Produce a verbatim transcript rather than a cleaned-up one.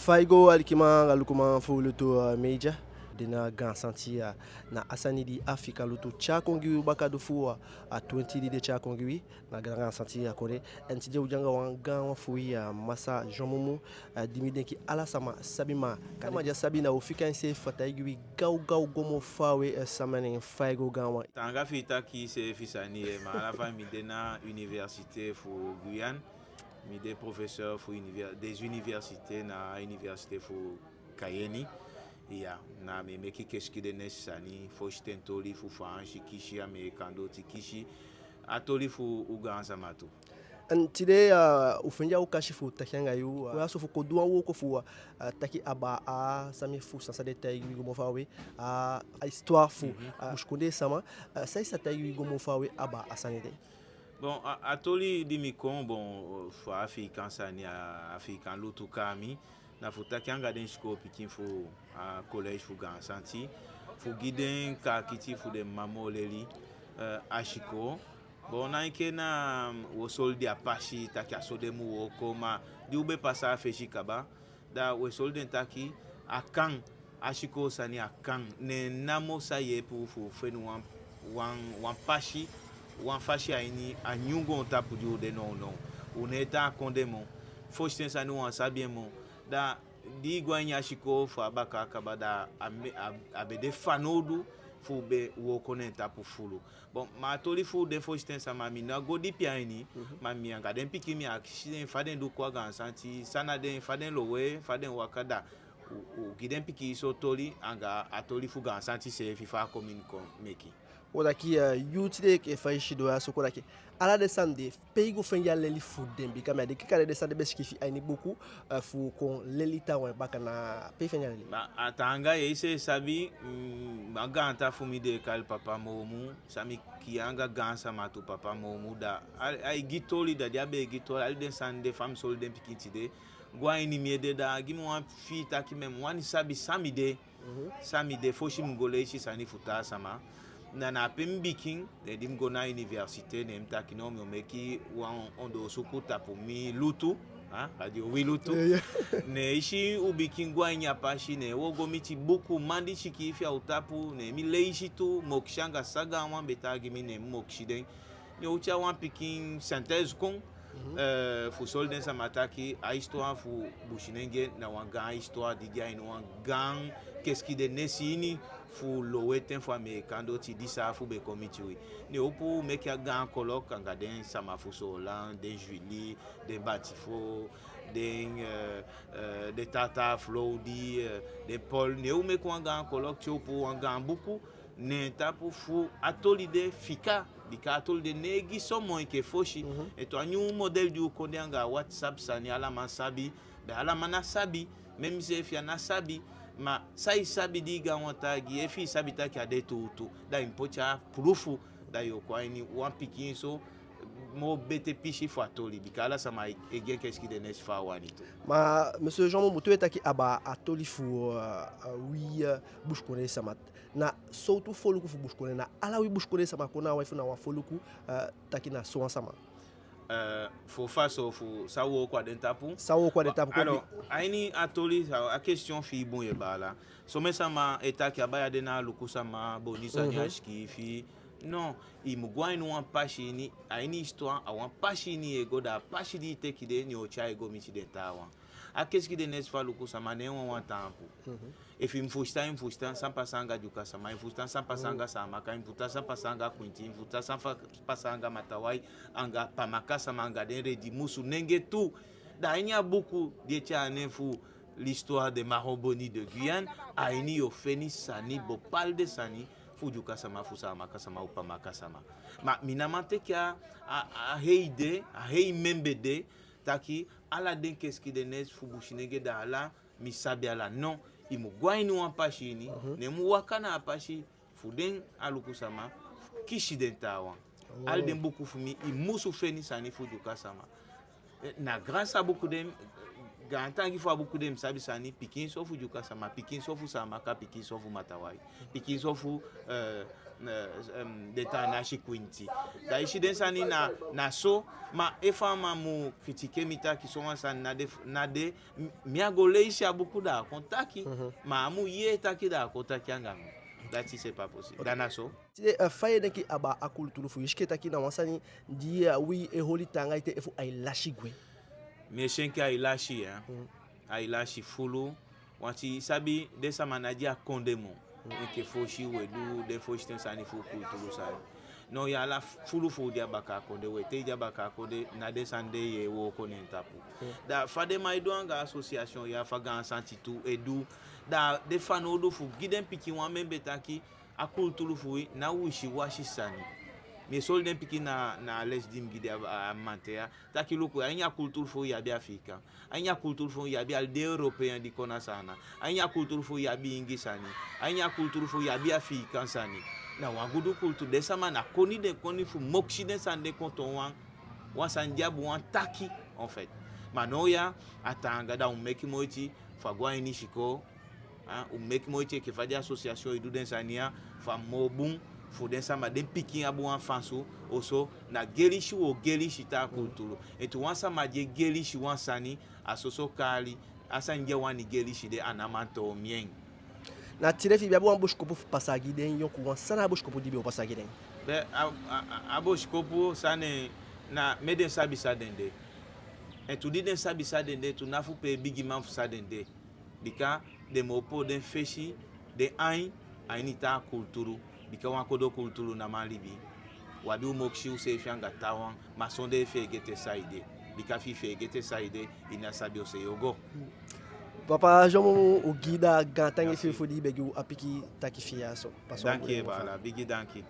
Fa i go, alikiman anga lukuman fu Lutu, eh, Media. De na Gaan Santi, eh, na a sani di Afiikan Lutu tyai kon gi wi baka du fu, eh, a twenti di den tyai kon gi wi. Na Gaan Santi a kon de. En tide u de anga wan gaanwan fu wi, eh, Masa Jean Mumu, eh, di mi denki ala sama sabi, ma kande di a sabi, na u fika enseefi fu a taigi wi gawgaw go moo faawe, eh, sama na en, fa i go, gaanwan. Taanga fi i taki seefi sani, eh, ma ala fa mi de na université fu Guyane. Mi de professeur fu univer-, des universités na université fu Cayenne. Ya, na mi e meke keskidenesi sani, fositen toli fu Faansi kisi, Ameekan doti kisi, a toli fu u gaansama tu. En tide, eh, u fende a okasi fu taki anga yu, eh, ya so fu kon du wan wooko fu, eh, taki abaa a sani fu san den taigi wi go moo faawe, a, a histoire fu, mhm, eh, busikondee sama, eh, san i sa taigi wi go moo faawe abaa a sani de. Bon, a, a toli di mi kon, bon, fu Afiikan sani, a, Afiikan Lutu kai mi, na fu taki anga den sikoo pikin fu a collège fu Gaan Santi, fu gi den kaakiti fu den man moo leli, eh, a sikoo. Bon, na enke na, mm, wo soli den a pasi taki a so den mu wooko, ma di u be pasa a fesi kaba, da we soli den taki a kan, a sikoo sani a kan. Ne en namo sa yeepi u fu feni wan, wan, wan pasi, wan fasi a ini a nyun goontapu di u de nownow. U ná e tan a kondee moo. Fositen sani u á sabi en moo. Da di i go a ini a sikoo fu a bakaa kaba, da a me-, a, a be de fanowdu fu be wooko na en tapu fulu. Bon, ma a toli fu den fositen sama mi ná go dipi a ini, mhm, ma mi anga den pikin mi akisi den fa den du kon a Gaan Santi, san na den, fa den lowe, fa den waka, da u, u gi den pikinso toli anga a toli fu Gaan Santi seefi fa a kon meke. Kon taki, eh, yu tide enke fa i sidon ya so, kon taki ala den sani de, pe i go fende a leli fu den? Bika mi á denki kande den sani de be sikiifi a ini buku, eh, fu kon leli taawan baka, na pe i fende a leli? Ma a taanga, i seefi sabi, mm, a gaanta fu mi den e kai Papa Moomu, san mi kiya anga gaansama tu, Papa Moomu, da a, ai gi toli, da di a be e gi toli, ala den sani de, fa mi soli den pikin tide, go a ini mi ede, da a gi mi wan fii taki mi mu wani sabi san mi de, mhm, san mi de, fosi mi go leisi sani fu taa sama. Na, na ape mi bigin, ne di mi go na université, ne mi taki no, mi o meke wan ondoosuku tapu mi lutu, ah, Radio Wi Lutu. Yeah, yeah. Ne i si u bigin go a ini a pasi, ne wo go miti buku, man di sikiifi a u tapu, ne mi leisi tu, mokisi anga san gaanwan be taigi mi, ne mi mokisi den. Ne u tyai wan pikin synthèse kon, mhm, eh, fu soli den sama taki a histoire fu Businenge na wan gaan histoire di de a ini wan gaan keskidenesi ini fu lowe ten fu Ameekan doti di saafu be kon miti wi. Ne u puu meke a gaan colloque anga den sama fu Soolan, den Julie, den Batifo, den, eh, eh, den Tata Flowdi, eh, den Paul. Ne u meke wan gaan colloque, te u puu wan gaan buku, ne en tapu fu a toli de fika, bika a toli de ná e gi so moi enke fosi. Mhm. Eto a nyun modèle di u kon de anga WhatsApp sani, ala man sabi, da ala man ná sabi, même miseefi a ná sabi, ma san i sabi di i gaanwan taigi, efi i sabi taki a de tuutuu, da i mu poti a pulufu, da yo kon a ini wan pikinso moo betee pisi fu a toli, bika ala sama e, e gi en keskidenesi fa a wani tu. Ma, monsieur Jean Mumu, te u e taki abaa a toli fu, eh, eh, wi, eh, busikondee sama, na sowtu foluku fu busikondee? Na ala wi busikondee sama kon na wan, efu na wan foluku, eh, taki na sowan sama? Eh, fu fa so, fu san wooko a den tapu? San wooko a den tapu, kon. Alors, a ini a toli, a, a question fi i bun, ye baala. Somen sama e taki a baya de na Aluku sama, boni sani, mhm, a sikiifi. Non, i mu go a ini wan pasi ini, a ini histoire, a wan pasi ini ye go, da a pasi di i teke de, ne o tyai i go miti den taawan. A keskidenesi fu Aluku sama ná en wawan taampu. Mhm. Efi i mu fusutan, i mu fusutan san pasa anga Dyuka sama, i mu fusutan san pasa, mm, anga Saamaka, i mu fusutan san pasa anga Kwinti, i mu fusutan san fa-, pasa anga Matawai, anga Pamaka sama, anga den Redi Musu nenge tu. Da a ini a buku di e tyai a nen fu L'histoire des Marrons Bonis de Guyane, a ini yo feni sani, bopalde sani fu Dyuka sama, fu Saamaka sama, fu Pamaka sama. Ma mi ná man teke a, a, a hei de, a hei membee de, taki ala den keskidenesi fu Businenge, da ala mi sabi ala. Non, i mu go a ini wan pasi ini, mhm, ne i mu waka na a pasi fu den Aluku sama, kisi den taawan. Oh. Ala den buku fu mi, i musu feni sani fu Dyuka sama. Eh, na grâce a buku den, gaantangi fu a buku den, mi sabi sani, pikinso fu Dyuka sama, pikinso fu Saamaka, pikinso fu Matawai, pikinso fu, eh, eh, em, den taa nasi kwinti. Da i si den sani na, na so, ma efu a man mu critiquer mi taki sowan sani ná de, ná de, m-, mi á go leisi a buku da a kon taki, ma a mu yee taki da a kon taki anga mi. Dati c'est pas possible. Da na so. Tide, eh, fa i e denki abaa a kulturu fu i? I si enke taki na wan sani di, eh, wi e holi taanga ete efu ai lasi gwe. Mi e si enke ai lasi, eh. Ai lasi fulu. Wanti i sabi den sama ná de a kondee moo. Enke fosi u e du den fositen sani fu kulturu sani. Now ya ala fulu fu u de a bakaa kondee, we te i de a bakaa kondee, na den sani de i e wooko neen tapu. Da fa den man e du anga association ya, fa Gaan Santi tu e du, da den fanowdu fu gi den pikin wan membee taki a kulturu fu wi ná wisiwasi sani. Mi e soi den pikin na, na a lesi di mi gi den a, a mamanten ya. Taki luku, a ini a kulturu fu u i abi Afiikan. A ini a kulturu fu u i abi ala den Européen di kon na Saanan. A ini a kulturu fu u i abi Ingi sani. A ini a kulturu fu u i abi Afiikan sani. Na wan gudu kulturu. Den sama na koni den koni fu mokisi den sani de kon toon wan, wan sani di abi wan taki, en fait. Ma now ya, a taanga, da u meke moiti fu a go a ini sikoo, ah, u meke moiti enke fa den association e du den sani ya, fu a moo bun, fu den sama, den pikin abi wan fansu, oso na gelisi u o gelisi taa kulturu. Ete wan sama di e gelisi wan sani, a soso kaali, a sani di a wani gelisi de, a ná man toon en. Na tide fi i be abi wan bosikopu fu pasa gi den yonkuwan, san na a bosikopu di i be o pasa gi den? Be, a, a, a, a bosikopu san na, meke den sabi san den de. En tu di den sabi san den de, tu ná fu pee bigiman fu san den de. Bika den mu opo den fesi, den ain, a ini taa kulturu. Bika wan kodo kulturu ná man libi. U abi u mokisi useefi anga taawan, ma sondee feegete san i de. Bika fi i feegete san i de, i ná sabi on se yo go. Papa Jean Momo, u gi i da gaantangi fi i fu di i be gi u a pikin taki fi i ya so. Pasa wan... Danki, gode baala, bigi danki.